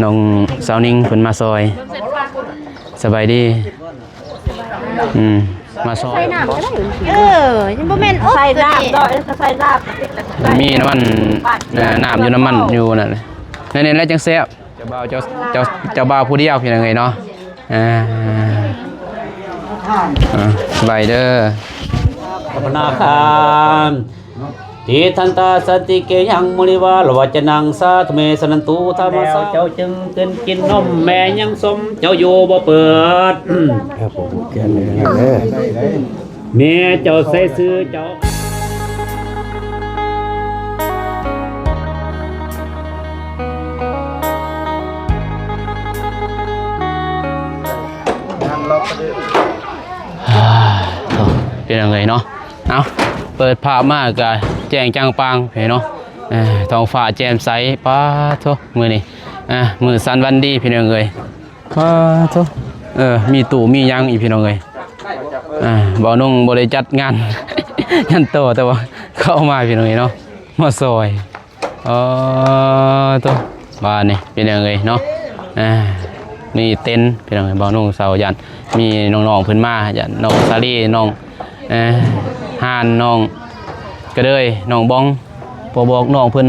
ນ້ອງສາວນິງເພິ່ນມາຊ່ອຍ. ສະບາຍດີ. ອືມ ມາຊ່ອຍ. ໃສ່ນ້ຳກໍໄດ້. ເອີ ຍັງບໍ່ແມ່ນອົບ ໃສ່ນ້ຳ ໂຕນີ້ ເນາະ ໃສ່ນ້ຳ. ມີນ້ຳມັນ ເອີ ນ້ຳຢູ່ ນ້ຳມັນຢູ່ນັ້ນແຫຼະ ໃນນີ້ແຫຼະຈັ່ງແຊບ. ເຈົ້າບ່າວ ເຈົ້າ ເຈົ້າ ເຈົ້າບ່າວຜູ້ດຽວ ພີ່ນ້ອງເອີຍເນາະ. ອ່າ ອ່າ ສະບາຍເດີ. ພາວະນາຄານ ຕິທັນຕາສັນຕິເກຍັງ ມຸນິວາລະວັດຈະນັງ ສາທຸເມ ສະນັນຕຸທຳມະສາ. ເຈົ້າຈຶ່ງຕື່ນກິນນົມ ແມ່ຍັງສົມເຈົ້າຢູ່ບໍ່ເປີດ. ແມ່ເຈົ້າໃສ່ຊື່ເຈົ້າ. ອ່າ ໂອ້ ເປັນຫຍັງເລີຍເນາະ. ເອົາ ເປີດພາບມາກະແຈ້ງຈ່າງປ່າງເນາະ. ເອີ ທ້ອງຟ້າແຈ່ມໃສ. ປາໂທ້ ມື້ນີ້ ອ່າ ມື້ສັນວັນດີ ພີ່ນ້ອງເອີຍ. ປາໂທ້ ເອີ ມີຕູ້ມີຫຍັງອີກ ພີ່ນ້ອງເອີຍ. ອ່າ ບ່າວນົງບໍ່ໄດ້ຈັດງານ ຍັນໂຕ ແຕ່ວ່າເຂົ້າມາ ພີ່ນ້ອງເອີຍເນາະ ມາຊ່ອຍ. ເອີ ໂທ້ ບ້ານນີ້ ພີ່ນ້ອງເອີຍເນາະ. ອ່າ ມີເຕັນ ພີ່ນ້ອງເອີຍ ບ່າວນົງເຊົາ ຢ້ານມີນ້ອງໆເພິ່ນມາ ຢ້ານນ້ອງສາລີ ນ້ອງ ເອີ ຮານ ນ້ອງກະເດີຍ ນ້ອງບອງ ພໍບອກນ້ອງເພິ່ນ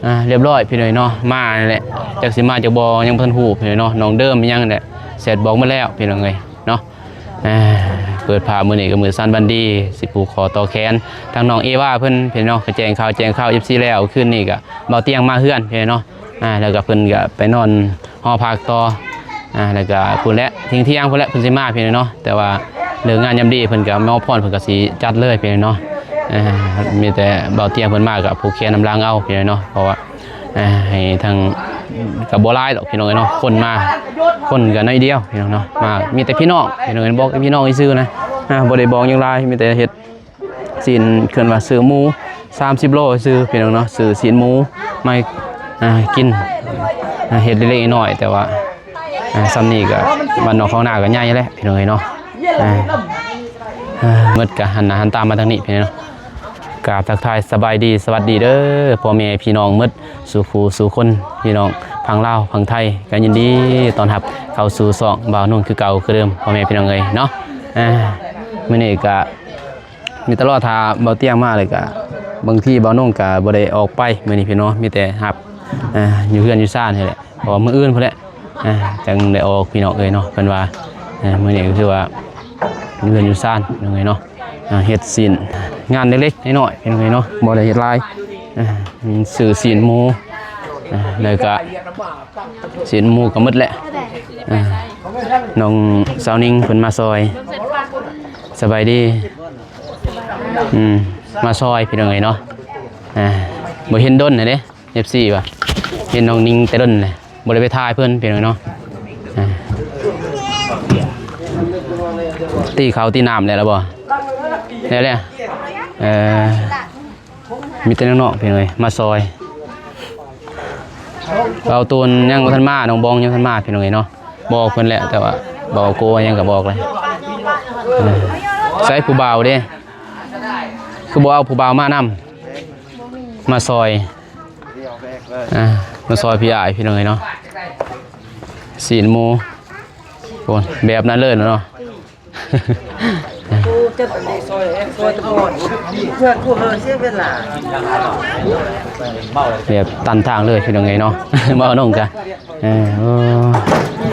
ອ່າ ຮຽບຮ້ອຍ ພີ່ນ້ອງເອີຍເນາະ. ມານີ້ແຫຼະ ຈັກຊິມາຈັກບໍ່ ຍັງບໍ່ທັນຮູ້ ພີ່ນ້ອງເນາະ. ນ້ອງເດີມຫຍັງແຫຼະ ແຊັດບອກໝົດແລ້ວ ພີ່ນ້ອງເອີຍເນາະ. ອ່າ ເປີດພາບມື້ນີ້ກໍມື້ສັນວັນດີ ຊິຜູກຂໍ້ຕໍ່ແຂນ ທາງນ້ອງເອວາເພິ່ນ ພີ່ນ້ອງເນາະ ກໍແຈ້ງຂ່າວ ແຈ້ງຂ່າວເອັຟຊີແລ້ວ. ຄືນນີ້ກໍບ່າວຕຽງມາເຮືອນ ພີ່ນ້ອງເນາະ. ອ່າ ແລ້ວກໍເພິ່ນກໍໄປນອນຫໍພັກຕໍ່. ອ່າ ແລ້ວກໍພຸ້ນແຫຼະ ທ່ຽງໆພຸ້ນແຫຼະ ເພິ່ນຊິມາ ພີ່ນ້ອງເນາະ. ແຕ່ວ່າເລີກງາມຍາມດີ ເພິ່ນກໍມາຮອບພອນ ເພິ່ນກໍຊິຈັດເລີຍ ພີ່ນ້ອງເນາະ. ອ່າ ມີແຕ່ບ່າວຕຽງເພິ່ນມາກໍຜູກແຂນນຳຫຼັງເອົາ ພີ່ນ້ອງເນາະ ເພາະວ່າ ອ່າ ໃຫ້ທາງ ກໍບໍ່ຫຼາຍດອກ ພີ່ນ້ອງເອີຍເນາະ. ຄົນມາ ຄົນກໍໜ້ອຍດຽວ ພີ່ນ້ອງເນາະ. ມາ ມີແຕ່ພີ່ນ້ອງ ພີ່ນ້ອງເອີຍ ບອກແຕ່ພີ່ນ້ອງຊື່ໆນະ. ອ່າ ບໍ່ໄດ້ບອກຫຍັງຫຼາຍ ມີແຕ່ເຮັດ ຊີ້ນ ເອີ້ນວ່າຊື້ໝູສາມສິບໂລຊື່ ພີ່ນ້ອງເນາະ. ຊື້ຊີ້ນໝູມາ ອ່າ ກິນ ອ່າ ເຮັດເລັກໆນ້ອຍໆ ແຕ່ວ່າ ອ່າ ຊ່ຳນີ້ກໍບ້ານນອກຂອງນາກໍໃຫຍ່ແລ້ວ ພີ່ນ້ອງເອີຍເນາະ. ອ່າ ອ່າ ໝົດກໍຫັນໜ້າຫັນຕາມາທາງນີ້ ພີ່ນ້ອງເນາະ. ກາບທັກທາຍສະບາຍດີ ສະຫວັດດີເດີ ພໍ່ແມ່ພີ່ນ້ອງໝົດສູ່ຜູ້ສູ່ຄົນ ພີ່ນ້ອງຝັ່ງລາວຝັ່ງໄທ ກໍຍິນດີຕ້ອນຮັບເຂົ້າສູ່ຊ່ອງບ່າວນົງຄືເກົ່າຄືເດີມ ພໍ່ແມ່ພີ່ນ້ອງເອີຍເນາະ. ອ່າ ມື້ນີ້ກໍ ມີແຕ່ລໍຖ້າບ່າວຕຽງມາ ແລ້ວກະບາງທີບ່າວນົງກະບໍ່ໄດ້ອອກໄປມື້ນີ້ພີ່ນ້ອງ ມີແຕ່ຮັບ ອ່າ ຢູ່ເຮືອນຢູ່ຊານນີ້ແຫຼະ ເພາະວ່າມື້ອື່ນພຸ້ນແຫຼະ ອ່າ ຈັ່ງໄດ້ອອກພີ່ນ້ອງເອີຍເນາະ. ເພິ່ນວ່າ ອ່າ ມື້ນີ້ກໍຄືວ່າຢູ່ເຮືອນຢູ່ຊານພີ່ນ້ອງເອີຍເນາະ ອ່າ ເຮັດຊີ້ນງານເລັກໆນ້ອຍໆພີ່ນ້ອງເອີຍເນາະ ບໍ່ໄດ້ເຮັດຫຼາຍ ອ່າ ຊື້ຊີ້ນໝູ ອ່າ ແລ້ວກະ ຊີ້ນໝູກໍໝົດແຫຼະ ອ່າ ນ້ອງສາວນິງເພິ່ນມາຊ່ອຍ. ສະບາຍດີ. ອືມ ມາຊ່ອຍພີ່ນ້ອງເອີຍເນາະ ອ່າ ບໍ່ເຫັນດົນແລ້ວເດ້ ເອັຟຊີວ່າ ເຫັນນ້ອງນິງແຕ່ດົນແລ້ວ ບໍ່ໄດ້ໄປຖ່າຍເພິ່ນພີ່ນ້ອງເນາະ. ອ່າ ຕີເຂົ້າຕີນ້ຳແລ້ວລະບໍ່? ແລ້ວແຫຼະ ເອີ ມີແຕ່ນ້ອງໆພີ່ນ້ອງເອີຍ ມາຊ່ອຍ. ເອົາໂຕນຍັງບໍ່ທັນມາ ນ້ອງບອງຍັງບໍ່ທັນມາພີ່ນ້ອງເອີຍເນາະ. ບອກເພິ່ນແຫຼະ ແຕ່ວ່າບໍ່ໂກຫຍັງກໍບອກແຫຼະ. ເອີ ໃສຜູ້ບ່າວເດ້? ຄືບໍ່ເອົາຜູ້ບ່າວມານຳ ມາຊ່ອຍ ອ່າ ມາຊ່ອຍພີ່ອ້າຍພີ່ນ້ອງເອີຍເນາະ. ຊີ້ນໝູ ໂອ້ ແບບນັ້ນເລີຍເນາະ. ແບບຕັນທາງເລີຍພີ່ນ້ອງເອີຍເນາະ ເວົ້ານ້ອງກະ ເອີ ໂອ້ ແ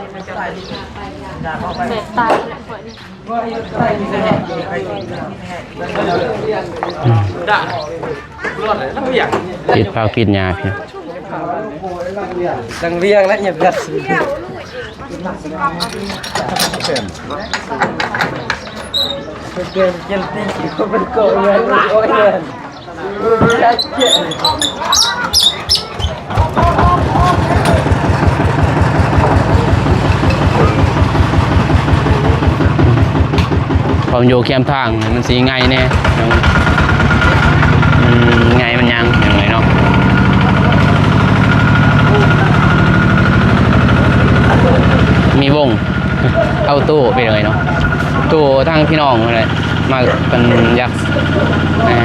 ບບຕາຍແຫຼະຂ້ອຍນີ້. ອືມ ປິດຜັກປິດຫຍ້າພີ້ ທາງວຽງແຫຼະ ຢ່າເພິ່ງ ເປັນເກນຕີ ເປັນໂກະເງິນ ໂອຍເງິນ. ຄວາມຢູ່ແຄມທາງມັນຊິງ່າຍແດ່ ມັນງ່າຍມັນຫຍັງຫຍັງເລີຍເນາະ ມີວົງ ເອົາຕູ້ໄປເລີຍເນາະ ຕູ້ທາງພີ່ນ້ອງເພິ່ນແຫຼະ ມາເພິ່ນຢາກ ອ່າ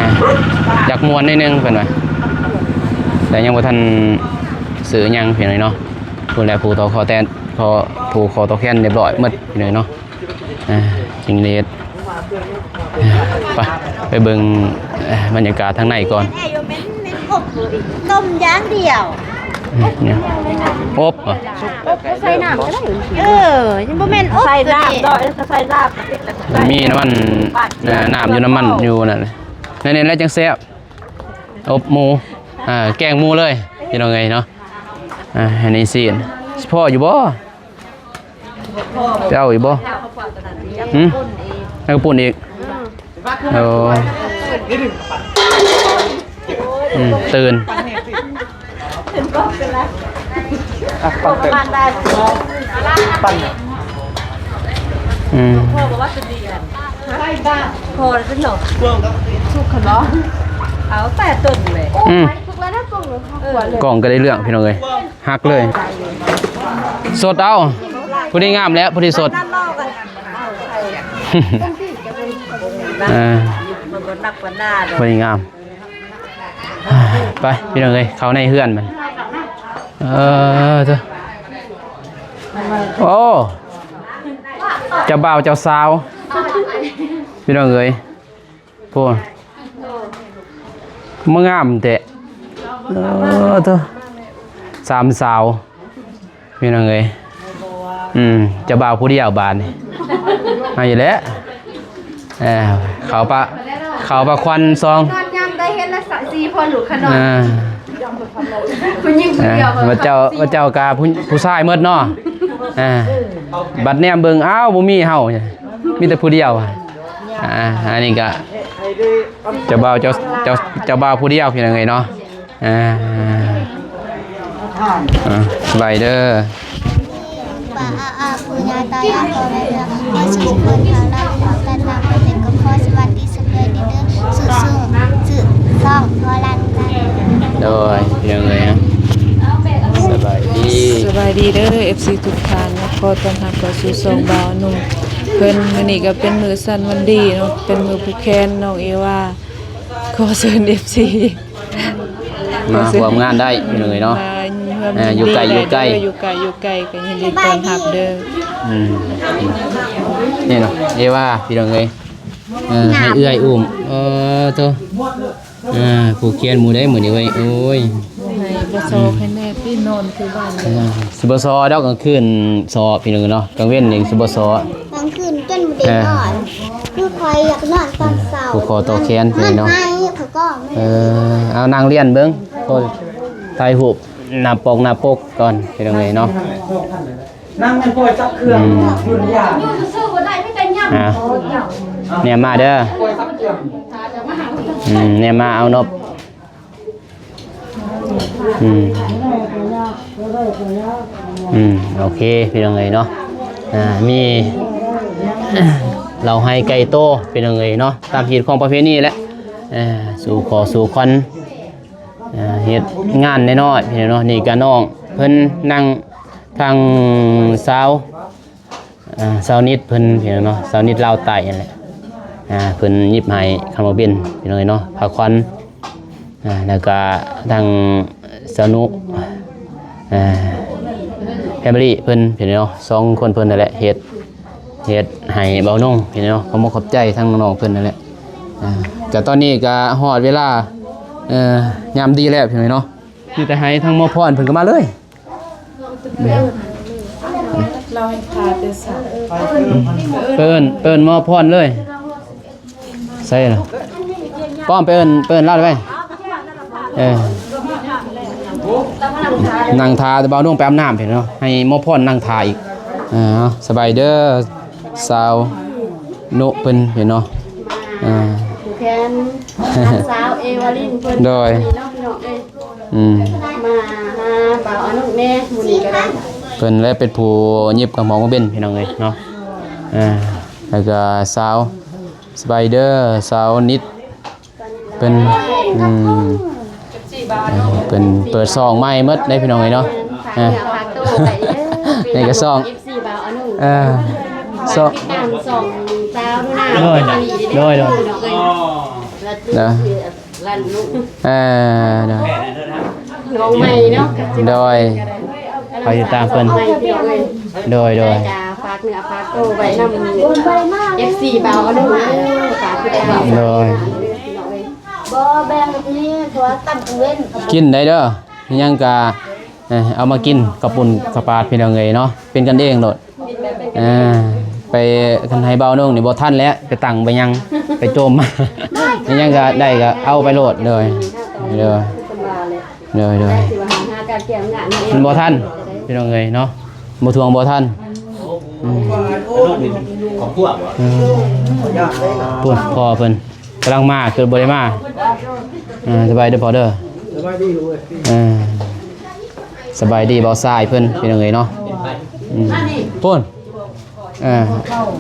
ຢາກມ່ວນໜ້ອຍໜຶ່ງເພິ່ນວ່າ ແຕ່ຍັງບໍ່ທັນຊື້ຫຍັງພີ່ນ້ອງເນາະ. ພຸ້ນແຫຼະ ຜູ່ຕໍ່ຄໍແຕນ ຂໍ ຜູ່ຄໍຕໍ່ແຂນຮຽບຮ້ອຍໝົດພີ່ນ້ອງເນາະ. ອ່າ ຈິງເລດ ໄປ ໄປເບິ່ງ ເອີ ບັນຍາກາດທາງໃນກ່ອນ. ຕົ້ມຢ່າງດຽວ ອືມ ອົບ ອົບ ໃສ່ນ້ຳກໍໄດ້. ເອີ ຍັງບໍ່ແມ່ນອົບ ໃສ່ນ້ຳດອກ ໃສ່ນ້ຳ ມີນ້ຳມັນ ເອີ ນ້ຳຢູ່ ນ້ຳມັນຢູ່ນັ້ນແຫຼະ ໃນນີ້ແຫຼະຈັ່ງແຊບ. ອົບໝູ ອ່າ ແກງໝູເລີຍພີ່ນ້ອງເອີຍເນາະ. ອ່າ ອັນນີ້ຊີ້ນ ຊິພໍຢູ່ບໍ່? ເຈົ້າອີກບໍ່? ຫຶ? ໃຫ້ເຂົາປຸ້ນອີກ. ໂອ້ ອືມ ຕື່ນ ອ່ະ ປັ່ນເຕີມ ປັ່ນ ອືມ ພໍແລ້ວເນາະ ສຸກແລ້ວເນາະ ເອົາແຕ່ຕົ້ນເລີຍ. ອືມ ສຸກແລ້ວນະ ກ້ອງ ເອີ ກ້ອງກໍໄດ້ເລື່ອງພີ່ນ້ອງເອີຍ. ຫັກເລີຍ ສົດເອົາ ຜູ້ນີ້ງາມແລ້ວ ຜູ້ນີ້ສົດ. ເອີ ບໍ່ໜັກປານໜ້າດອກ ຜູ້ນີ້ງາມ. ໄປພີ່ນ້ອງເອີຍ ເຂົ້າໃນເຮືອນມັນ. ເອີ ເດີ ໂອ້ ເຈົ້າບ່າວເຈົ້າສາວ ພີ່ນ້ອງເອີຍ. ໂອ້ ມາງາມແທ້ ເອີ ໂທ້ ສາມສາວ ພີ່ນ້ອງເອີຍ. ອືມ ເຈົ້າບ່າວຜູ້ດຽວບາດນີ້ ເອົາອີກແລ້ວ. ເອີ ເຂົ້າປະ ເຂົ້າປະຄວັນຊອງ ນອນຍາມໃດເຫັນລະສະ ສີ່ຄົນລູກຂະນ້ອຍ ອ່າ ຜູ້ຍິງຜູ້ດຽວ ເອີ ວ່າເຈົ້າ ວ່າເຈົ້າກະຜູ້ ຜູ້ຊາຍໝົດເນາະ. ອ່າ ບັດແນມເບິ່ງ ອ້າວ ບໍ່ມີເຮົາ ມີແຕ່ຜູ້ດຽວ. ອ່າ ອັນນີ້ກະເຈົ້າບ່າວ ເຈົ້າ ເຈົ້າ ເຈົ້າບ່າວຜູ້ດຽວ ພີ່ນ້ອງເອີຍເນາະ. ອ່າ ອ່າ ສະບາຍດີເດີ ປ້າອາອາ ປູ່ຍ່າຕາຍາຍ ພໍ່ແມ່ພີ່ນ້ອງເບິດສູ່ຄົນ ທາງລາວ ຢູ່ທາງໃຕ້ ຕ່າງປະເທດ ກໍຂໍສະຫວັດດີ ສະບາຍດີເດີ ສູ້ໆ ຊື່ຊ່ອງພໍ່ລັນນະ. ໂດຍ ພີ່ນ້ອງເອີຍ ສະບາຍດີ ສະບາຍດີເດີ ເອັຟຊີ ທຸກທ່ານ ຂໍຕ້ອນຮັບເຂົ້າສູ່ຊ່ອງບ່າວໜຸ່ມເພິ່ນ. ມື້ນີ້ກໍເປັນມື້ສັນວັນດີເນາະ ເປັນມື້ຜູກແຂນນ້ອງເອວາ. ຂໍເຊີນເອັຟຊີ ມາຮ່ວມງານໄດ້ ພີ່ນ້ອງເອີຍເນາະ. ມາຮ່ວມ ອ່າ ຍິນດີ ຢູ່ໃກ້ ໄດ້ ຢູ່ໃກ້ ເດີ ຢູ່ໃກ້ ຢູ່ໄກ ກໍຍິນດີຕ້ອນຮັບເດີ. ອືມ ນີ້ເນາະ ເອວາ ພີ່ນ້ອງເອີຍ ເອີ ໃຫ້ເອື້ອຍອຸ້ມ. ເອີ ໂທ້ ອ່າ ຜູກແຂນໝູ່ໄດ້ມື້ນີ້ເວີຍ. ໂອ້ຍ ໃຫ້ບໍ່ຊໍໃຫ້ແນ່ ພີ່ນອນຄືບ້ານ ເອີ ຊິບໍ່ຊໍດອກ ກາງຄືນຊໍ ພີ່ນ້ອງເນາະ ກາງເວັນນີ້ຊິບໍ່ຊໍ. ກາງຄືນຈົນບໍ່ໄດ້ນອນ ເອີ ຄືຂ້ອຍຢາກນອນຕອນເຊົ້າ ຜູກຄໍຕໍ່ແຂນ ພີ່ນ້ອງ ມັນໄອ ຂ້ອຍກໍ ເອີ ເອົານັ່ງລຽນເບິ່ງ ໂອ້ ຖ່າຍຮູບໜ້າປົກ ໜ້າປົກກ່ອນ ພີ່ນ້ອງເອີຍເນາະ. ນັ່ງແມ່ນປ່ອຍຈັບເຄື່ອງ ອືມ ດຸນຍາ ອ່າ ແນມມາເດີ ປ່ອຍຈັບເຄື່ອງ ອືມ ແນມມາເອົານົບ. ອືມ ອືມ ໂອເຄ ພີ່ນ້ອງເອີຍເນາະ. ອ່າ ມີເຫຼົ້າໄຮ່ໄກ່ໂຕ ພີ່ນ້ອງເອີຍເນາະ ຕາມຮີດຄອງປະເພນີແຫຼະ. ອ່າ ສູ່ຂໍສູ່ຂວັນ ອ່າ ເຮັດງານນ້ອຍໆ ພີ່ນ້ອງເນາະ. ນີ້ກະນ້ອງເພິ່ນນັ່ງ ທາງສາວ ອ່າ ສາວນິດເພິ່ນ ພີ່ນ້ອງເນາະ ສາວນິດລາວໃຕ້ຫັ້ນແຫຼະ. ອ່າ ເພິ່ນຫຍິບໃຫ້ຄຳວ່າເປັນ ພີ່ນ້ອງເນາະ ພາຂວັນ. ອ່າ ແລ້ວກະທາງສາວນຸ ອ່າ ແຟມິລີເພິ່ນ ພີ່ນ້ອງເນາະ ສອງຄົນເພິ່ນຫັ້ນແຫຼະ ເຮັດ ເຮັດໃຫ້ບ່າວນົງ ພີ່ນ້ອງເນາະ. ຂອບອົກຂອບໃຈທາງນ້ອງເພິ່ນຫັ້ນແຫຼະ. ອ່າ ກະຕອນນີ້ກະຮອດເວລາ ເອີ ຍາມດີແລ້ວ ພີ່ນ້ອງເນາະ. ມີແຕ່ໃຫ້ທາງໝໍພອນເພິ່ນກໍມາເລີຍ. ເອີ ເພິ່ນ ເພິ່ນໝໍພອນເລີຍ ໃສ່ລະ ປ້ອມໄປເອີ້ນ ໄປເອີ້ນລາວໄປ. ເອີ ນັ່ງຖ້າແຕ່ບ່າວນົງໄປອາບນ້ຳເພິ່ນເນາະ ໃຫ້ໝໍພອນນັ່ງຖ້າອີກ. ເອີ ສະບາຍດີເດີ ສາວນຸເພິ່ນເນາະ. ເອີ ແທນນາງສາວເອວາລິນເພິ່ນ ໂດຍ ເນາະ ພີ່ນ້ອງເອີຍ. ອືມ ມາຫາບ່າວອານຸແດ່ ມື້ນີ້ກໍໄດ້ ເພິ່ນແຫຼະເປັນຜູ້ຫຍິບກະໝອກມາເປັນ ພີ່ນ້ອງເອີຍເນາະ. ອ່າ ແລ້ວກະສາວສະບາຍເດີ ສາວນິດ ເພິ່ນ ອືມ ເພິ່ນເປີດຊ່ອງໃໝ່ໝົດເດ້ ພີ່ນ້ອງເອີຍເນາະ. ອ່າ ນີ້ກະຊ່ອງ ເອີ ຊ່ອງ ຕິດຕາມຊ່ອງສາວໜູນາ ໂດຍ ໂດຍ ໂດຍ ເອີ ໂດຍ. ນ້ອງໃໝ່ເນາະ ໂດຍ ກຳລັງ ຄອຍຕິດຕາມເພິ່ນ ນ້ອງໃໝ່ພີ່ນ້ອງເອີຍ ໂດຍ ໂດຍ ກໍຝາກເນື້ອຝາກໂຕໄວ້ນຳ ເອັຟຊີ ບ່າວອະນຸ ເອີ ຝາກຕິດຕາມ ໂດຍ ພີ່ນ້ອງເອີຍ ບໍ່ແບ່ງແບບນີ້ ເພາະວ່າຕັ້ງກາງເວັນ ກິນໄດ້ເດີ ມີຫຍັງກະ ເອີ ເອົາມາກິນ ເຂົ້າປຸ້ນເຂົ້າປາດ ພີ່ນ້ອງເອີຍເນາະ ເປັນກັນເອງໂລດ ເອີ ໄປ ຄັນໃຫ້ບ່າວນົງນີ້ບໍ່ທັນແລ້ວ ໄປຕັ້ງໄປຫຍັງ ໄປໂຈມມາ ມີຫຍັງກະໄດ້ກະເອົາໄປໂລດ ໂດຍ ໂດຍ ໂດຍ ໂດຍ ມັນບໍ່ທັນ ພີ່ນ້ອງເອີຍເນາະ ບໍ່ທວງບໍ່ທັນ ອືມ ຂອບຄົວບໍ່ ເອີ ພຸ້ນ ພໍ່ເພິ່ນ ກຳລັງມາ ຄືບໍ່ໄດ້ມາ ເອີ ສະບາຍດີພໍ່ເດີ ສະບາຍດີເອີ ສະບາຍດີບ່າວຊາຍເພິ່ນ ພີ່ນ້ອງເອີຍເນາະ ອືມ ພຸ້ນ ເອີ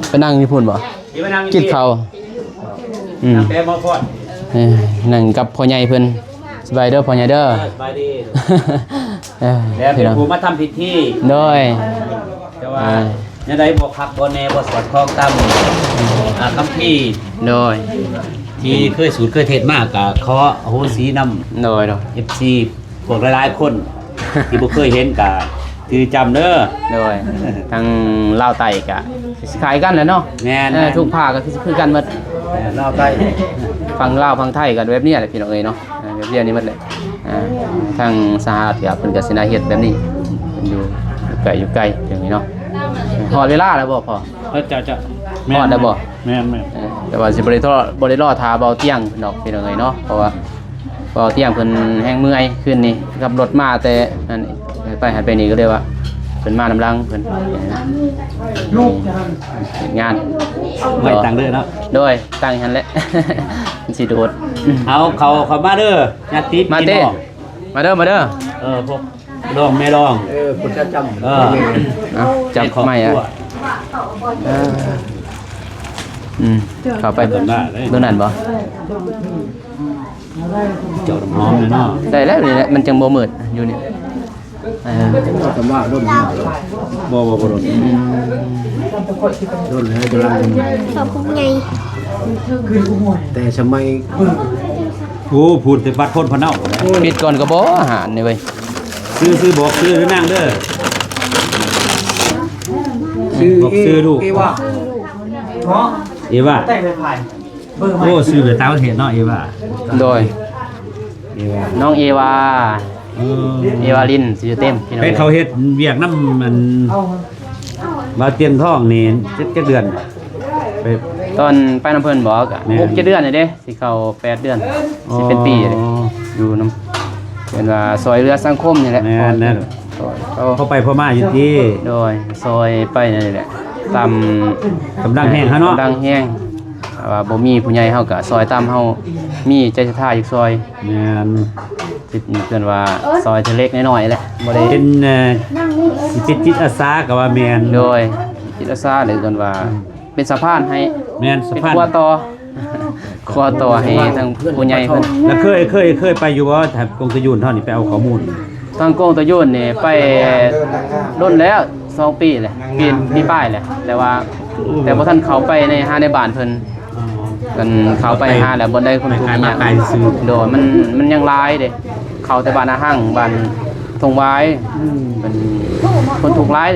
ໄປນັ່ງຢູ່ພຸ້ນບໍ່ ກິນເຂົ້າ ອືມ ເອີ ນັ່ງກັບພໍ່ໃຫຍ່ເພິ່ນ ສະບາຍເດີພໍ່ໃຫຍ່ເດີ ເອີ ສະບາຍດີ ເອີ ແລ້ວເປັນຜູ້ມາທຳພິທີ ໂດຍ ແຕ່ວ່າ ອ່າ ແນວໃດບໍ່ຄັກບໍ່ແນ່ ບໍ່ສອດຄ່ອງຕາມ ອ່າ ຄຳພີ ໂດຍ ທີ່ເຄີຍສູດເຄີຍເທດມາ ກໍຂໍອະໂຫສິນຳ ໂດຍ ໂດຍ ເອັຟຊີ ພວກຫຼາຍໆຄົນ ທີ່ບໍ່ເຄີຍເຫັນ ກໍຖືຈຳເດີ ໂດຍ ທາງລາວໃຕ້ກໍຊິຄ້າຍກັນແຫຼະເນາະ ແມ່ນໆ ເອີ ທຸກພາກກໍຄື ຄືກັນໝົດ ເອີ ລາວໃຕ້ ຝັ່ງລາວຝັ່ງໄທກໍແບບນີ້ແຫຼະ ພີ່ນ້ອງເອີຍເນາະ ເອີ ແບບດຽວນີ້ໝົດແຫຼະ ອ່າ ທາງສະຫະລັດກໍເພິ່ນກໍຊິໄດ້ເຮັດແບບນີ້ ເພິ່ນຢູ່ ຢູ່ໄກ ຢູ່ໄກ ຈັ່ງນີ້ເນາະ ຮອດເວລາແລ້ວບໍ່ພໍ່? ເອີ ເຈົ້າ ເຈົ້າ ຮອດແລ້ວບໍ່? ແມ່ນໆ ເອີ ແຕ່ວ່າຊິບໍ່ໄດ້ລໍ ບໍ່ໄດ້ລໍຖ້າເບົາຕຽງດອກ ພີ່ນ້ອງເອີຍເນາະ ເພາະວ່າເບົາຕຽງເພິ່ນແຮ່ງເມື່ອຍ ຄືນນີ້ຂັບລົດມາແຕ່ອັນ ໄປຫັ້ນໄປນີ້ ກໍເລີຍວ່າເພິ່ນມານຳຫຼັງເພິ່ນ ເຮັດງານ ໄວ້ຕັ້ງເດີເນາະ ໂດຍ ຕັ້ງຫັ້ນແຫຼະ ມັນຊິໂດດ ເອົາເຂົ້າ ເຂົ້າມາເດີ ຍາດຕິ ມາເຕ ພີ່ນ້ອງ ມາເດີ ມາເດີ ເອີ ພວກນ້ອງແມ່ນ້ອງ ເອີ ຜູ້ຈະຈຳ ເອີ ເອົາ ຈັບໄມ້ອະ ເອີ ອືມ ເຂົ້າໄປເບິ່ງ ເບິ່ງນັ້ນບໍ່? ເຈົ້ານ້ຳຫອມເນາະ ໄດ້ແລ້ວນີ້ແຫຼະ ມັນຈັ່ງບໍ່ມືດຢູ່ນີ້ ເອີ ເຈົ້າກຳວ່າດົນ ບໍ່ ບໍ່ ບໍ່ດົນ ອືມ ດົນແລ້ວ ຈະລັງ ຂອບຄຸນໃຫຍ່ ແຕ່ສະໄໝ ໂອ້ ພູດແຕ່ບັດຄົນພະເນົາ ປິດກ່ອນກໍບໍ່ ອາຫານນີ້ເວີຍ ຊື່ ຊື່ ບອກຊື່ເດີນາງເດີ ຊື່ ບອກຊື່ລູກ ເອວາ ເນາະ ເອວາ ແຕ່ງໃນພາຍ ໂອ້ ຊື່ແບບຕ່າງປະເທດເນາະ ເອວາ ໂດຍ ເອວາ ນ້ອງເອວາ ເອີ ເອວາລິນ ຊື່ເຕັມ ພີ່ນ້ອງ ເປັນເຂົາເຮັດວຽກນຳອັນ ບ່າວຕຽງທອງນີ້ ຈັກ ຈັກເດືອນ ໄປ ຕອນໄປນຳເພິ່ນບໍ ແມ່ນ ຫົກເຈັດເດືອນນີ້ເດ້ ຊິເຂົ້າແປດເດືອນ ອໍ ຊິເປັນປີເດ້ ຢູ່ນຳ ເພິ່ນວ່າຊ່ອຍເຫຼືອສັງຄົມນີ້ແຫຼະ ແມ່ນໆ ເຂົາ ເຂົາໄປພໍມາຢູ່ຕິ ໂດຍ ຊ່ອຍໄປນີ້ແຫຼະ ຕາມກຳລັງແຮງເຮົາເນາະ ກຳລັງແຮງ ຖ້າວ່າບໍ່ມີຜູ້ໃຫຍ່ເຮົາກໍຊ່ອຍຕາມເຮົາມີໃຈສັດທາຢາກຊ່ອຍ ແມ່ນ ເປັນ ເອີ້ນວ່າຊ່ອຍເລັກໆນ້ອຍໆແຫຼະ ບໍ່ໄດ້ ເປັນ ເອີ ຊິເປັນຈິດອາສາກໍວ່າແມ່ນ ໂດຍ ຈິດອາສາ ຫຼືເອີ້ນວ່າ ເປັນສະພານໃຫ້ ແມ່ນ ສະພານ ເປັນຂົວຕໍ່ ຂົວຕໍ່ໃຫ້ທາງຜູ້ໃຫຍ່ເພິ່ນ ແລ້ວເຄີຍ ເຄີຍ ເຄີຍໄປຢູ່ບໍ່ ຖ້າກົງຕະຍູນເຮົານີ້ໄປເອົາຂໍ້ມູນ? ທາງກົງຕະຍູນນີ້ໄປດົນແລ້ວ ສອງປີແຫຼະ ປີ ປີປາຍແຫຼະ ແຕ່ວ່າ ແຕ່ບໍ່ທັນເຂົ້າໄປໃນ ຫາໃນບ້ານເພິ່ນ ອໍ ເພິ່ນເຂົ້າໄປຫາແລ້ວ ບ່ອນໃດຄົນທຸກຍາກ ໂດຍ ມັນ ມັນຍັງຫຼາຍເດ້ ເຂົ້າແຕ່ບ້ານອາຫັງ ບ້ານທົ່ງຫວາຍ ອືມ ເປັນຄົນທຸກຫຼາຍ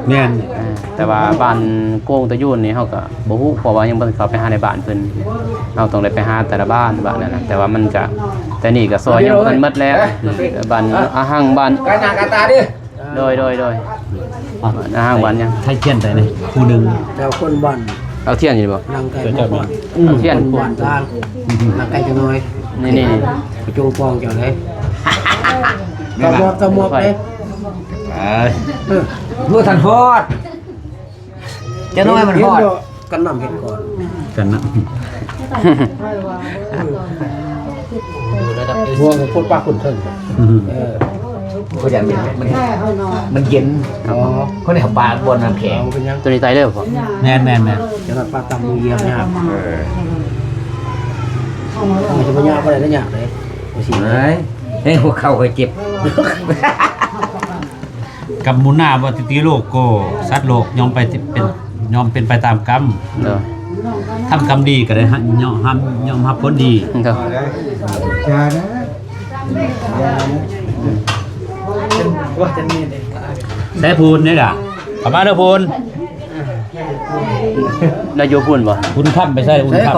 ແມ່ນ ເອີ ແຕ່ວ່າບ້ານໂກງຕະຍູນນີ້ເຮົາກໍບໍ່ຮູ້ ເພາະວ່າຍັງບໍ່ທັນເຂົ້າໄປຫາໃນບ້ານເພິ່ນ ເຮົາຕ້ອງໄດ້ໄປຫາແຕ່ລະບ້ານ ບ້ານນັ້ນນະ ແຕ່ວ່າມັນກະ ແຕ່ນີ້ກະຊອຍຍັງບໍ່ທັນໝົດແລ້ວ ບ້ານອາຫັງ ບ້ານ ກາໜ້າກາຕາເດ້ ໂດຍ ໂດຍ ໂດຍ ອ່ະ ນາງບ້ານຫຍັງ? ໄທທຽນໃສ່ນີ້ຜູ້ໜຶ່ງ ແຕ່ວ່າຄົນບ້ານ ເອົາທຽນຢູ່ບໍ່? ນາງໄກ່ມາກ່ອນ ເອົາທຽນ ຄົນບ້ານທາງ ນາງໄກ່ຈັກໜ້ອຍ ນີ້ໆ ໄປຈົ່ງປອງເຈົ້າເດ້ ຕະໝອບ ຕະໝອບເດ້ ເອີ ບໍ່ທັນຮອດ ຈັກໜ້ອຍມັນຮອດ ກັນນ້ຳເຮັດກ່ອນ ກັນນ້ຳ ຫົວຄົນປາກຄົນເທິງ ອືມ ເອີ ບໍ່ຢາກເປັນ ມັນ ມັນເຢັນ ອໍ ຄົນນີ້ເຂົາປາກບ່ອນນ້ຳແຂງ ເອົາເປັນຫຍັງ ຕົວນີ້ຕາຍເລີຍບໍ່? ແມ່ນໆໆ ຈະມາປາກຕຳມືຢຽມຍາມ ເອີ ຈະມາຍາມບໍ່ໄດ້ນະ ຍາມເດ້ ບໍ່ຊິ ເອີຍ ເອີຍ ຫົວເຂົ່າຂ້ອຍເຈັບ ກຳມຸນາ ປະຕິໂລໂກ ສັດໂລກຍ່ອມໄປເປັນ ຍ່ອມເປັນໄປຕາມກຳ ໂດຍ ທຳກຳດີກໍໄດ້ຮັບ ຍອມຮັບ ຍອມຮັບຜົນດີ ໂດຍ ຢ່ານະ ຢ່ານະ ໃສ່ພຸ້ນເດ້ລະ ເຂົ້າມາເດີພຸ້ນ ລະຢູ່ພຸ້ນບໍ່? ພຸ້ນຄ້ຳໄປໃສ່ ພຸ້ນຄ້ຳ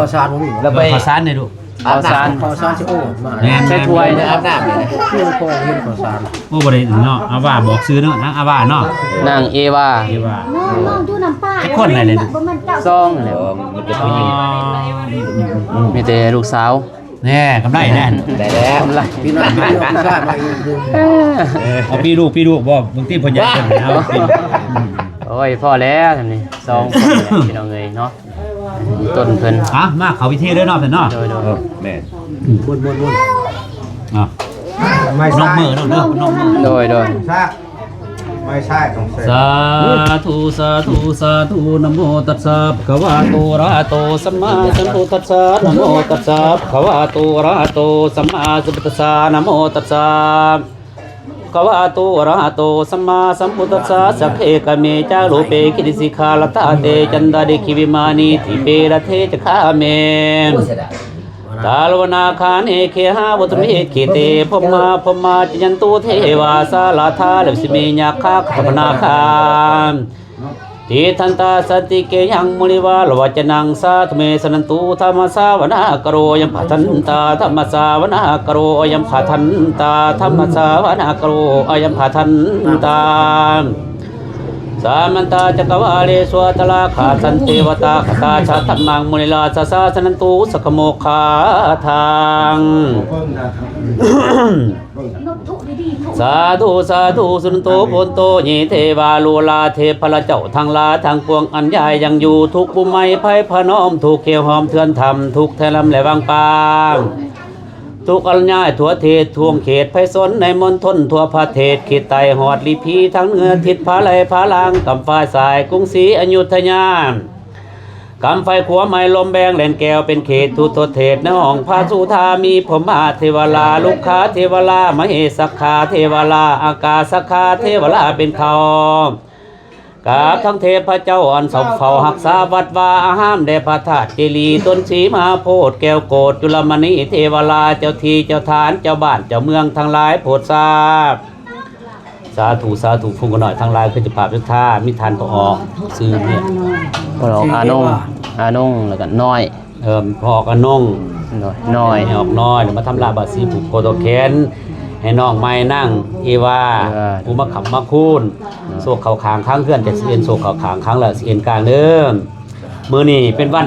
ແລ້ວໄປ ເຂົ້າສານນີ້ລູກ ເຂົ້າສານ ເຂົ້າສານຊິໂອ້ມາ ແມ່ນ ໃສ່ຖ້ວຍ ອາບນ້ຳນີ້ ຄືພໍເຫັນເຂົ້າສານ ໂອ້ ບໍ່ໄດ້ເນາະ ອາວາ ບອກຊື່ເນາະ ນາງອາວາເນາະ ນາງເອວາ ເອວາ ນ້ອງ ນ້ອງຢູ່ນຳປ້າ ຈັກຄົນແຫຼະນີ້ ບໍ່ແມ່ນເຈົ້າ ສອງແຫຼະ ອໍ ມີແຕ່ຜູ້ຍິງ ມີແຕ່ລູກສາວ ແນ່ ກຳໄລແນ່ ໄດ້ແລ້ວ ກຳໄລ ພີ່ນ້ອງ ພີ່ນ້ອງ ເອີ ເອົາປີ້ລູກ ປີ້ລູກບໍ່ ບາງທີເພິ່ນຢາກເພິ່ນເອົາ ໂອ້ຍ ພໍແລ້ວ ສ່ຳນີ້ ສອງຄົນແຫຼະ ພີ່ນ້ອງເອີຍເນາະ ຕົ້ນເພິ່ນ ອ່ະ ມາເຂົ້າພິທີເດີເນາະ ເພິ່ນເນາະ ໂດຍໆ ເອີ ແມ່ນ ອືມ ໝົດໆໆ ອ່ະ ໄມ້ຊາຍ ນົບມືເນາະ ເດີ ນົບມື ໂດຍໆ ຊາຍ ໄມ້ຊາຍຕ້ອງໃສ່ ສາທຸ ສາທຸ ສາທຸ ນະໂມຕັດສະ ພະຄະວະໂຕ ອະລະຫະໂຕ ສຳມາສຳພຸດທັດສະ ນະໂມຕັດສະ ພະຄະວະໂຕ ອະລະຫະໂຕ ສຳມາສຳພຸດທັດສະ ນະໂມຕັດສະ ພະຄະວະໂຕ ອະລະຫະໂຕ ສຳມາສຳພຸດທັດສະ ສັກເຂກະເມ ຈາລຸເປ ກິລິສິຂາລະຕາເຕ ຈັນຕາລິຂິວິມານີ ທິເປ ລະເທ ຈະຄາເມ ຕາລະວະນາຄາເນ ເຄຫາວັດຖຸເມ ເຂເຕ ພົມມາ ພົມມາ ຈະຍັນຕຸ ເທວາ ສາລະທາ ລະວິສະເມ ຍັກຂາ ຄະທະພະນາຄາ ຕິດທັນຕາ ສັນຕິເກຍັງ ມຸນິວາລະວັດຈະນັງ ສາທຸເມ ສະນັນຕຸ ທຳມະສາວະນາກາໂລ ອະຍັງພະທັນຕາ ທຳມະສາວະນາກາໂລ ອະຍັງພະທັນຕາ ທຳມະສາວະນາກາໂລ ອະຍັງພະທັນຕາ ສະມັນຕາຈັກກະວາເລສວາ ອະຕະລາຄາສັນເທວະຕາຄະຕາຊາທຳມັງ ມຸນີລາຊະສາ ສະນັນຕຸ ສັກຂະໂມຄາທັງ ສາທຸ ສາທຸ ສຸນັນໂຕ ໂພນໂຕ ເຍ ເທວາ ໂລລາ ເທພະລະເຈົ້າທັງຫຼາຍທັງປວງ ອັນຍາຍຍັງຢູ່ ທຸກພູມໄມ້ໄພພະນອມ ທຸກເຂດຫ້ອມເຮືອນທຳ ທຸກແທລຳແລະວັງປາງ ທຸກອັນຍາຍທົ່ວເທດທົ່ວເຂດໄພຊົນໃນມົນທົນທົ່ວປະເທດ ເຂດໃຕ້ຮອດລີພີ ທາງເໜືອທິດພາໄລພາລ່າງ ກຳຟ້າສາຍກຸງສີອະຍຸດທະຍາ ກຳໄຟຂົວໄມ້ລົມແບງແລ່ນແກ້ວເປັນເຂດທຸດທົ່ວເທດ ໃນຫ້ອງພະສຸທາມີພົມມາເທວະລາ ລຸກຂາເທວະລາ ມະເຫສັກຂາເທວະລາ ອາກາສັກຂາເທວະລາເປັນເຂົາ ກັບທັງເທບພະເຈົ້າອັນເຝົ້າເຝົ້າຮັກສາວັດວາອາຮາມ ແລະພະທາດເຈດີ ຕົ້ນສີມະຫາໂພດ ແກ້ວໂກດ ຈຸລະມະນີເທວະລາ ເຈົ້າທີ່ເຈົ້າຖານ ເຈົ້າບ້ານເຈົ້າເມືອງທັງຫຼາຍໂປດຊາບ ສາທຸ ສາທຸ ຜູ້ຂະນ້ອຍທັງຫຼາຍ ຄືເຈົ້າພາບສັດທາ ມີທ່ານພໍ່ອອກ ຊື່ເນາະ ພໍ່ອອກອານົງ ອານົງ ແລ້ວກໍນ້ອຍ ເອີ ພໍ່ອອກອານົງ ໂດຍ ນ້ອຍ ແມ່ອອກນ້ອຍ ມາທຳລາບາດສີຜູກຄໍຕໍ່ແຂນ ໃຫ້ນ້ອງໃໝ່ນາງເອວາ ເອວາ ຜູ້ມາຄ້ຳມາຄູນ ໂຊກເຂົ້າຂ້າງຂ້າງເຮືອນ ຈະຊິເອັນໂຊກເຂົ້າຂ້າງຂ້າງ ແລ້ວຊິເອັນກາງເດີ ມື້ນີ້ເປັນວັນ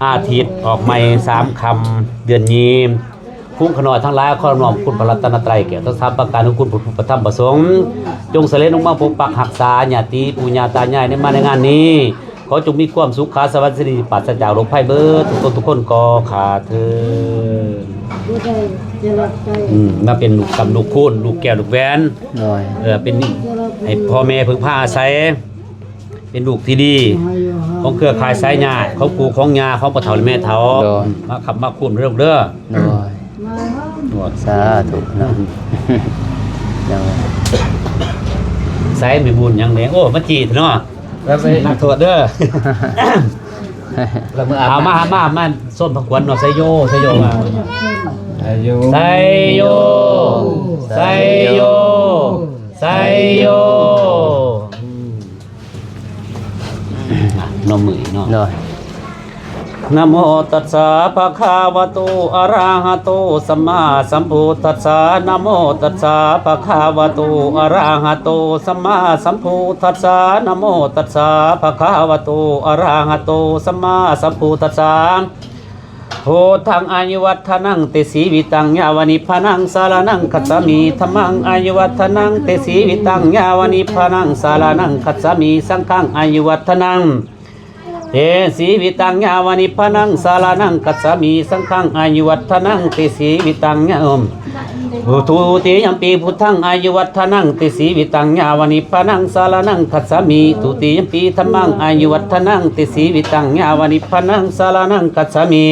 ອາທິດ ອອກໃໝ່ສາມຄ່ຳເດືອນຍີ່ ຝູງຂະນ້ອຍທັງຫຼາຍ ຂໍນ້ອມຄຸນພະລັດຕະນະໄຕ ແກ້ວທັງສາມປະການ ຂອງຄຸນພະພຸດ ພະທຳ ພະສົງ ຈົ່ງສະເດັດລົງມາປົກປັກຮັກສາຍາດຕິປູ່ຍ່າຕາຍາຍໃນມາໃນງານນີ້ ຂໍຈົ່ງມີຄວາມສຸກຂາສະຫວັດສີ ປາສະຈາກໂລກໄພເບີດທຸກຄົນທຸກຄົນກໍຂ້າເທີນ ອືມ ມາເປັນລູກຄ້ຳລູກຄູນ ລູກແກ້ວລູກແຫວນ ໂດຍ ເອີ ເປັນ ໃຫ້ພໍ່ແມ່ເພິ່ງພາອາໄສ ເປັນລູກທີ່ດີຂອງເຄືອຂ່າຍສາຍຍາດ ຂອງປູ່ຂອງຍ່າ ຂອງພໍ່ເຖົ້າແລະແມ່ເຖົ້າ ໂດຍ ມາຄ້ຳມາຄູນເດີລູກເດີ ໂດຍ ສາທຸເນາະ ໃສແມ່ບຸນຫຍັງແດ່ ໂອ້ ມາຈີດເນາະ ນັກໂທດເດີ ເອົາມາ ມາ ມາຊົມພະຄວັນເນາະ ໄຊໂຍ ໄຊໂຍ ໄຊໂຍ ໄຊໂຍ ໄຊໂຍ ອ່ະ ນົມມືອີກເນາະ ໂດຍ ນະໂມຕັດສະ ພະຄະວະໂຕ ອະລະຫະໂຕ ສຳມາສຳພຸດທັດສະ ນະໂມຕັດສະ ພະຄະວະໂຕ ອະລະຫະໂຕ ສຳມາສຳພຸດທັດສະ ນະໂມຕັດສະ ພະຄະວະໂຕ ອະລະຫະໂຕ ສຳມາສຳພຸດທັດສະ ພຸດທັງອາຍຸວັດທະນັງ ຕິຊີວິຕັງ ຍາວະນິບພານັງ ສະລະນັງ ຄັດສາມິ ທຳມັງ ອາຍຸວັດທະນັງ ຕິຊີວິຕັງ ຍາວະນິບພານັງ ສະລະນັງ ຄັດສາມິ ສັງຄັງ ອາຍຸວັດທະນັງ ຕິຊີວິຕັງ ຍາວະນິບພານັງ ສະລະນັງ ຄັດສາມິ ສັງຄັງ ອາຍຸວັດທະນັງ ຕິຊີວິຕັງ ຍາວະ ທຸຕິຍຳປີ ພຸດທັງ ອາຍຸວັດທະນັງ ຕິຊີວິຕັງ ຍາວະນິບພານັງ ສະລະນັງ ຄັດສາມິ ທຸຕິຍຳປີ ທຳມັງ ອາຍຸວັດທະນັງ ຕິຊີວິຕັງ ຍາວະນິບພານັງ ສະລະນັງ ຄັດສາມິ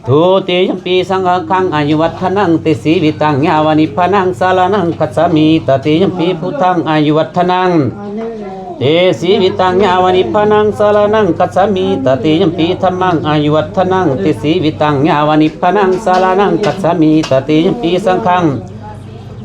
ທຸຕິຍຳປີ ສັງຄັງ ອາຍຸວັດທະນັງ ຕິຊີວິຕັງ ຍາວະນິບພານັງ ສະລະນັງ ຄັດສາມິ ຕະຕິຍຳປີ ພຸດທັງ ອາຍຸວັດທະນັງ ຕິຊີວິຕັງ ຍາວະນິບພານັງ ສະລະນັງ ຄັດສາມິ ຕະຕິຍຳປີ ທຳມັງ ອາຍຸວັດທະນັງ ຕິຊີວິຕັງ ຍາວະນິບພານັງ ສະລະນັງ ຄັດສາມິ ຕະຕິຍຳປີ ສັງຄັງ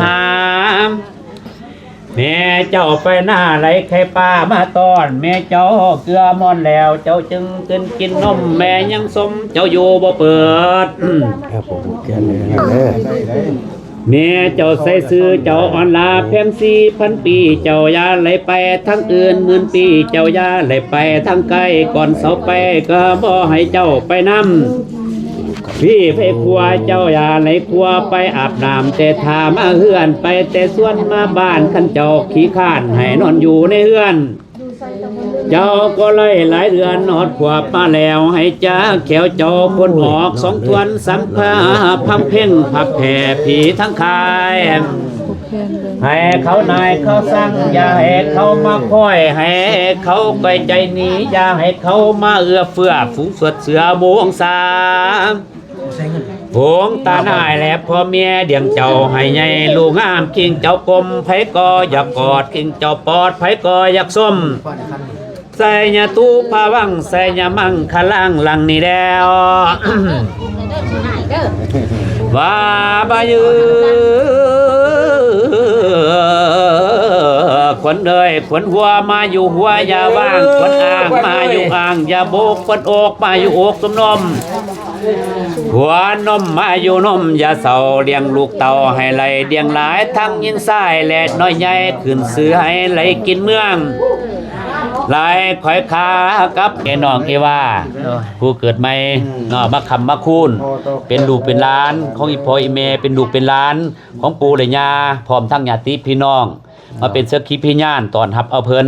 ຫາ ແມ່ເຈົ້າໄປນາໄລ່ໄຂ່ປາມາຕ້ອນ ແມ່ເຈົ້າເກືອມ່ອນແລ້ວ ເຈົ້າຈຶ່ງຕື່ນກິນນົມ ແມ່ຍັງສົມເຈົ້າຢູ່ບໍ່ເປີດ. ແມ່ເຈົ້າໃສ່ຊື່ເຈົ້າອ່ອນລາແພງສີ່ພັນປີ ເຈົ້າຢ່າໄລ່ໄປທາງອື່ນໝື່ນປີ ເຈົ້າຢ່າໄລ່ໄປທາງໄກ ກ່ອນເຊົາໄປກໍບໍ່ໃຫ້ເຈົ້າໄປນຳ. ພີ້ໄປຄົວເຈົ້າຢ່າໄລ່ຄົວໄປອາບນ້ຳ ແຕ່ຖ້າມາເຮືອນໄປແຕ່ສວນມາບ້ານ ຄັນເຈົ້າຂີ້ຄ້ານໃຫ້ນອນຢູ່ໃນເຮືອນ ເຈົ້າກໍໄລ່ຫຼາຍເດືອນ ຮອດຂວບມາແລ້ວ ໃຫ້ຈັກແຂ້ວເຈົ້າພົ້ນອອກ ສອງທວນສາມພາພັບເພັງພັບແຜ່ຜີທັງຄາຍ ໃຫ້ເຂົານາຍເຂົາສັ່ງ ຢ່າໃຫ້ເຂົາມາຄອຍ ໃຫ້ເຂົາໄກໃຈໜີ ຢ່າໃຫ້ເຂົາມາເອື້ອເຟື້ອ ຝູງສວດເສືອໝູ່ຫວງສາ ຫວງຕານາຍ ແລະພໍ່ເມຍລ້ຽງເຈົ້າໃຫ້ໃຫຍ່ ລູກງາມຄິງເຈົ້າກົມ ໃຜກໍຢາກກອດຄິງເຈົ້າປອດ ໃຜກໍຢາກຊົມ ໄຊຍະຕູພາວັງ ໄຊຍະມັງຄະລັງ ຫຼັງນີ້ແລ້ວ ວ່າບາຍື ຂວັນເອີຍ ຂວັນຫົວມາຢູ່ຫົວຢ່າວາງ ຂວັນອ່າງມາຢູ່ອ່າງຢ່າໂບກ ຂວັນອົກມາຢູ່ອົກສົມນົມ ຫົວນົມມາຢູ່ນົມຢ່າເຊົາ ລ້ຽງລູກເຕົ້າໃຫ້ໄຫຼ ລ້ຽງຫຼາຍທັງຍິງຊາຍ ແລະນ້ອຍໃຫຍ່ ຂຶ້ນຊື່ໃຫ້ໄຫຼກິນເມືອງ ຫຼາຍຂ້ອຍຄາກັບແມ່ນ້ອງເອວາ ໂດຍ ຜູ້ເກີດໃໝ່ ອືມ ເນາະ ມາຄ້ຳມາຄູນ ເປັນລູກເປັນຫຼານຂອງອີ່ພໍ່ອີ່ແມ່ ເປັນລູກເປັນຫຼານຂອງປູ່ແລະຍ່າ ພ້ອມທັງຍາດຕິພີ່ນ້ອງ ມາເປັນສັກຂີພະຍານຕ້ອນຮັບເອົາເພິ່ນ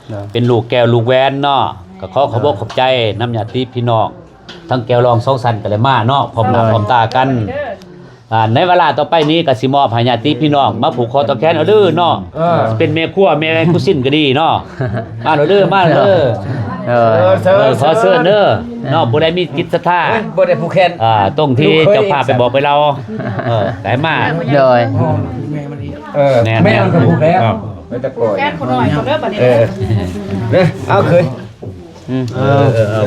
ເນາະ ເປັນລູກແກ້ວລູກແຫວນເນາະ ກໍຂໍຂອບອົກຂອບໃຈນຳຍາດຕິພີ່ນ້ອງ ທັງແກ້ວລອງສອງສັນກໍໄດ້ມາເນາະ ພ້ອມໜ້າ ໂດຍ ພ້ອມຕາກັນ ອ່າ ໃນວາລະຕໍ່ໄປນີ້ກໍຊິມອບໃຫ້ຍາດຕິພີ່ນ້ອງມາຜູກຄໍຕໍ່ແຂນເອົາເດີເນາະ ເອີ ເປັນແມ່ຄົວແມ່ຄູຊິນກໍດີເນາະ ມາເດີ ມາເດີ ເອີ ເອີ ຂໍເຊີນເດີເນາະ ຜູ້ໃດມີຈິດສັດທາ ເອີ ບໍ່ໄດ້ຜູກແຂນ ອ່າ ຕົງທີ່ເຈົ້າພາບໄປບອກໄປລາວ ເອີ ໄດ້ມາ ໂດຍ ເອີ ແມ່ນ ແມ່ມັນກໍຜູກແລ້ວ ເອີ ໄປຕະກອຍ ແຂນຜູ້ນ້ອຍເຂົາເດີບັດນີ້ ເອີ ເດີ ເອົາເຄີຍ ອືມ ເອີ ເອີ ເອີ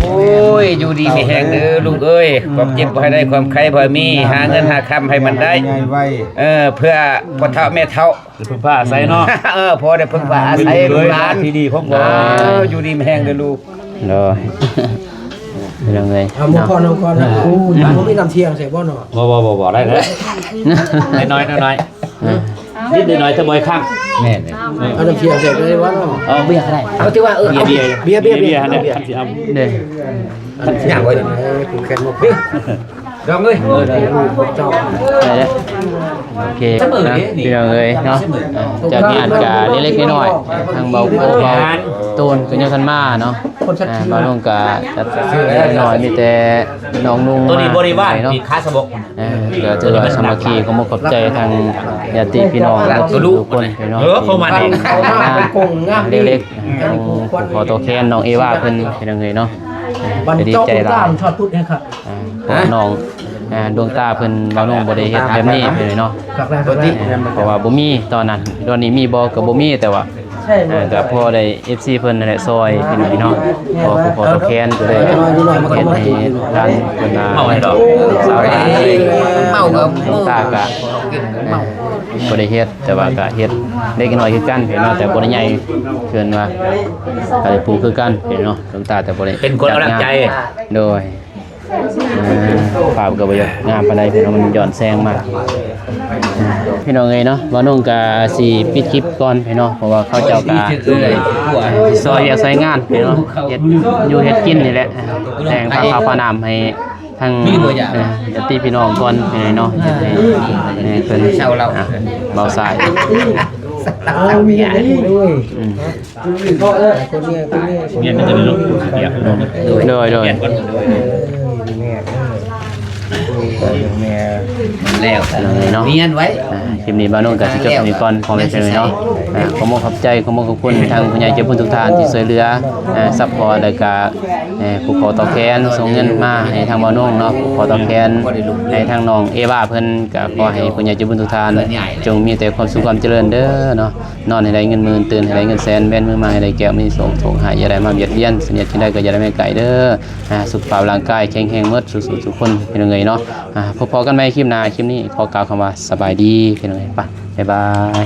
ໂອ້ຍ ຢູ່ດີມີແຮງເດີລູກເອີຍ ຄວາມເຈັບບໍ່ໃຫ້ໄດ້ ຄວາມໄຂ້ບໍ່ໃຫ້ມີ ຫາເງິນຫາຄຳໃຫ້ມັນໄດ້ ໃຫຍ່ໄວ ເອີ ເພື່ອພໍ່ເຖົ້າແມ່ເຖົ້າ ເປັນເພິ່ງພາອາໄສເນາະ ເອີ ພໍໄດ້ເພິ່ງພາອາໄສລູກຫຼານ ທີ່ດີຂອງພໍ່ ເອີ ຢູ່ດີມີແຮງເດີລູກ ໂດຍ ພີ່ນ້ອງເອີຍ ເອົາໝູ່ກ່ອນ ເອົາກ່ອນ ອືມ ໂອ້ຍ ບໍ່ມີນ້ຳທ່ຽງໃສ່ບໍ່ເນາະ ບໍ່ ບໍ່ ບໍ່ ບໍ່ ໄດ້ ໄດ້ ນ້ອຍໆ ອືມ ນິດໜ້ອຍແຕ່ບໍ່ໃຫ້ຄັກ ແມ່ນ ເອີ ເອົານ້ຳທ່ຽງໃສ່ໄດ້ບໍ່ເນາະ ເອົາເບຍກໍໄດ້ ເອົາ ຖືວ່າ ເອີ ເບຍ ເບຍ ເບຍ ເບຍ ເບຍ ເບຍ ເບຍ ເດ້ ຄັນຊິຫຍັງໄວ້ ເອີ ຜູກແຂນໝົດ ດອງເອີຍ ໄດ້ເດີ ໂອເຄ ເສະເໝີເດ້ ພີ່ນ້ອງເອີຍເນາະ ອ່າ ຈັດງານກະເລັກໆນ້ອຍໆ ທາງເບົາໂຄເບົາໂຕນກໍຍັງທັນມາເນາະ ອ່າ ບ່າວລຸງກະຈັດນ້ອຍໆ ມີແຕ່ນ້ອງນຸ່ງ ໂຕນີ້ບໍລິວານ ເນາະ ປີກຂາສະບົກ ອ່າ ກໍຖືວ່າສາມັກຄີ ຂອບອົກຂອບໃຈທາງຍາດຕິພີ່ນ້ອງທຸກຄົນເນາະ ເອີ ທີ່ມາຮ່ວມງານເລັກໆ ຂອງພໍ່ຕໍ່ແຄນນ້ອງເອວາເພິ່ນ ພີ່ນ້ອງເອີຍເນາະ ກໍດີໃຈຫຼາຍ ອ່າ ເພາະວ່ານ້ອງ ອ່າ ດວງຕາເພິ່ນ ບ່າວນຸ່ງບໍ່ໄດ້ເຮັດແບບນີ້ເລີຍເນາະ ເພາະວ່າບໍ່ມີຕອນນັ້ນ ດອນນີ້ມີບໍ່ກໍບໍ່ມີ ແຕ່ວ່າ ອ່າ ກໍພໍໄດ້ເອັຟຊີເພິ່ນນັ້ນແຫຼະຊ່ອຍພີ່ນ້ອງເນາະ ພໍຜູ້ພໍຕົວແທນກໍເລີຍເຮັດໃຫ້ທາງເພິ່ນ ອ່າ ສາວຫຼານເລີຍ ດວງຕາກໍ ອ່າ ບໍ່ໄດ້ເຮັດ ແຕ່ວ່າກໍເຮັດເລັກນ້ອຍຄືກັນພີ່ນ້ອງ ແຕ່ບໍ່ໄດ້ໃຫຍ່ເກີນວ່າ ກໍໄດ້ປູກຄືກັນພີ່ນ້ອງ ດວງຕາແຕ່ບໍ່ໄດ້ ເປັນຄົນເອົາຫຼັກໃຈ ໂດຍ ອ່າ ພາບກໍບໍ່ຢາກງາມປານໃດພີ່ນ້ອງ ມັນຍ້ອນແສງມາ ພີ່ນ້ອງເອີຍເນາະ ບ່າວນຸ່ງກໍຊິປິດຄລິບກ່ອນພີ່ນ້ອງ ເພາະວ່າເຂົາເຈົ້າກໍຊິຊ່ອຍວຽກຊ່ອຍງານພີ່ນ້ອງ ເຮັດຢູ່ເຮັດກິນນີ້ແຫຼະ ແຕ່ງພາເຂົ້າພານ້ຳໃຫ້ທາງ ເອີ ຍາດຕິພີ່ນ້ອງກ່ອນພີ່ນ້ອງເນາະ ເຮັດໃຫ້ ເອີ ເພິ່ນ ເຊົາເລົ່າ ອ່າ ເບົາຊາຍ ເອົາເມຍໄດ້ເລີຍ ອືມ ເມຍກໍຈະໄດ້ລົງ ໂດຍ ໂດຍ ແມ່ ແລ້ວເນາະ ມີອັນໄວ້ ອ່າ ຄລິບນີ້ບ່າວນຸ່ງກໍຊິຈົບເທົ່ານີ້ກ່ອນ ພໍ່ແມ່ພີ່ນ້ອງເນາະ ອ່າ ຂໍຂອບໃຈ ຂອບຄຸນທາງຜູ້ໃຫຍ່ໃຈບຸນທຸກທ່ານທີ່ຊ່ວຍເຫຼືອ ອ່າ ຊັບພອດ ແລ້ວກໍ ອ່າ ຜູກຄໍຕໍ່ແຂນ ສົ່ງເງິນມາໃຫ້ທາງບ່າວນຸ່ງເນາະ ຜູກຄໍຕໍ່ແຂນໃຫ້ທາງນ້ອງເອວາເພິ່ນ ກໍຂໍໃຫ້ຜູ້ໃຫຍ່ໃຈບຸນທຸກທ່ານ ຈົ່ງມີແຕ່ຄວາມສຸກຄວາມຈະເລີນເດີເນາະ ນອນໃຫ້ໄດ້ເງິນໝື່ນ ຕື່ນໃຫ້ໄດ້ເງິນແສນ ແວ່ນມືມາໃຫ້ໄດ້ແກ້ວ ມີໂຊກໂຊກຫາ ຢ່າໄດ້ມາບຽດບຽນ ສັນຍາທີ່ໃດກໍຢ່າໄດ້ມາໃກ້ເດີ ອ່າ ສຸຂະພາບຮ່າງກາຍແຂງແຮງໝົດ ສູ່ໆທຸກຄົນ ພີ່ນ້ອງເອີຍເນາະ ອ່າ ພົບພໍ້ກັນໃໝ່ຄລິບໜ້າ ຄລິບນີ້ຂໍກ່າວຄຳວ່າສະບາຍດີ ພີ່ນ້ອງເອີຍ ໄປ ບາຍບາຍ.